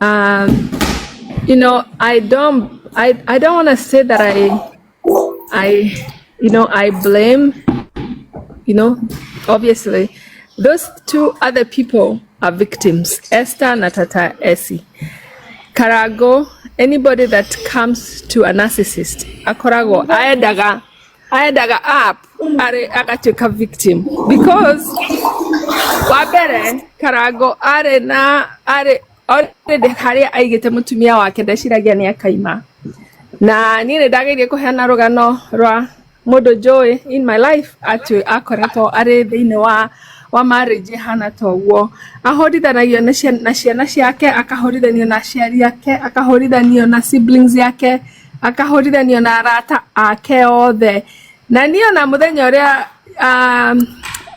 I don't want to say that I blame, obviously, those two other people are victims, Esther na Tata Essie. Karago, anybody that comes to a narcissist, akoragwo aendaga up arĩ agatuĩka victim because wa mbere Karango arĩ na arĩ already harĩa aigĩte mũtumia wake, ndeciragia nĩ akaima. Na niĩ nĩ ndagĩire kũheana rũgano rwa mũndũ njũĩ in my life atĩ akoretwo arĩ thĩinĩ wa marriage ĩhana ta ũguo, ahũrithanagio na ciana ciake, akahũrithanio na aciari ake, akahũrithanio na siblings yake, akahũrithanio na arata ake othe. Na niĩ ona mũthenya ũrĩa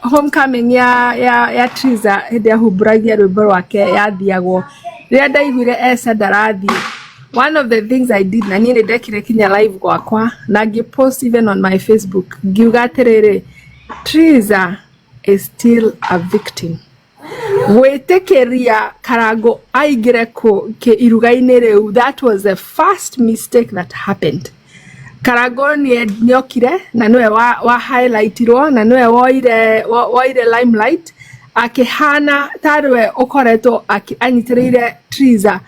homecoming ya Triza, hĩndĩ ahumbũragia rwĩmbo rwake yathiagwo, rĩrĩa ndaiguire Esa ndarathiĩ, one of the things I did, na niĩ nĩ ndekire kinya live gwakwa na ngĩpost even on my Facebook, ngiuga atĩrĩrĩ, Triza is still a victim. Gwĩtĩkĩria Karango aingĩre kũ iruga-inĩ rĩu, that was the first mistake that happened. Karango nĩokire na nĩwe wa highlightirwo na nĩwe woire limelight, akĩhana tarĩwe ũkoretwo anyitĩrĩire Triza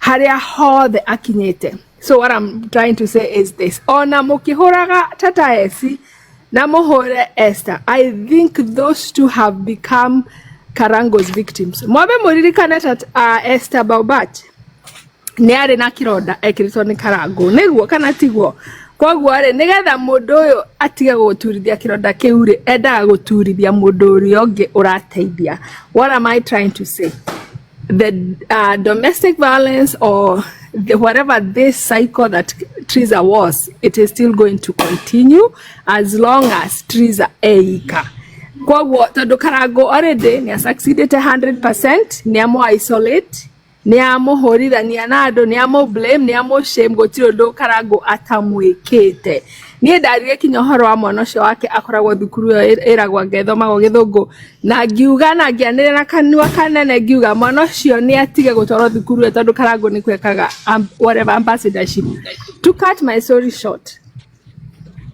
harĩa hothe akinyĩte. So what I'm trying to say is this: ona mũkĩhũraga Tata Esi na mũhũre Esther, I think those two have become Karango's victims. Mwambe mũririkane tat Esther Baubat nĩ arĩ na kĩronda ekĩrĩtwo nĩ Karango, nĩguo kana tiguo? Koguo rĩ, nĩgetha mũndũ ũyũ atige gũturithia kĩronda kĩu rĩ, endaga gũturithia mũndũ ũrĩa ũngĩ ũrateithia. What am I trying to say? The domestic violence or the, whatever this cycle that Triza was, it is still going to continue as long as Triza eika. Koguo tondũ Karango already nĩ succeeded 100%, nĩ amũ isolate, nĩ amũhũrithania na andũ, nĩ amũ blame, nĩ amũ shame, gũtirĩ ũndũ Karango atamwĩkĩte. Niĩ ndarire kinya ũhoro wa mwana ũcio wake akoragwo thukuru ĩyo ĩragwo angĩthomagwo gĩthũngũ, na ngiuga na ngĩanĩrĩra na kanua kanene ngiuga mwana ũcio nĩ atige gũtwarwo thukuru ĩyo tondũ Karango nĩ kwekaga whatever ambassadorship. To cut my story short,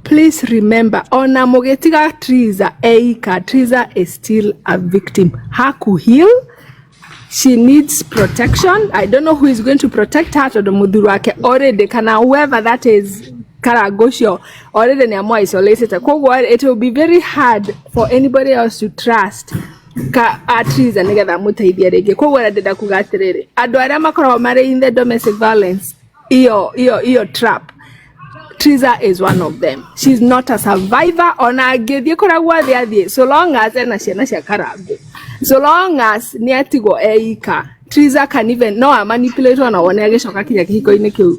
please remember, ona mũgĩtiga Triza eika, Triza is still a victim. Haku heal, she needs protection. I don't know who is going to protect her tondũ mũthuri wake already, kana whoever that is, Karango ũcio already nĩ amũ isolated. Koguo it will be very hard for anybody else to trust ka Triza nĩgetha amũteithie rĩngĩ. Koguo ũrĩa ndĩrenda kuga atĩrĩrĩ, andũ arĩa makoragwo marĩ in the domestic violence iyo trap, Triza is one of them. She's not a survivor. Ona angĩthiĩ kũrĩa guothe athiĩ, so long as ena ciana cia Karango, so long as nĩ atigwo eika, Triza can even no amanipulate ona wone agĩcoka kinya kĩhiko-inĩ kĩu.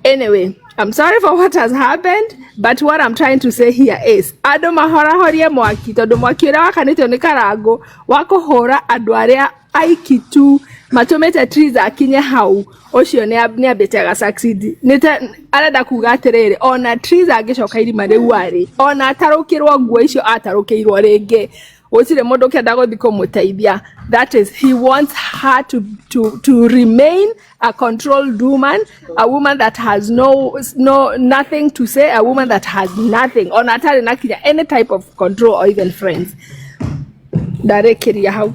Anyway, I'm sorry for what has happened, but what I'm trying to say here is andũ mahorahorie mwaki tondũ mwaki ũrĩa wakanĩtio nĩ Karango wa kũhũra andũ arĩa aiki tu matũmĩte Triza akinye hau, ũcio nĩ ambĩte aga succeed. Nĩ arenda kuga atĩrĩrĩ, ona Triza angĩcoka irima rĩu arĩ ona atarũkĩrwo nguo icio atarũkĩirwo rĩngĩ, gũtirĩ mũndũ ũkĩenda gũthiĩ kũmũteithia. That is, he wants her to remain a controlled woman, a woman that has no nothing to say, a woman that has nothing, ona atarĩ na kinya any type of control or even friends. Ndarĩkĩria hau.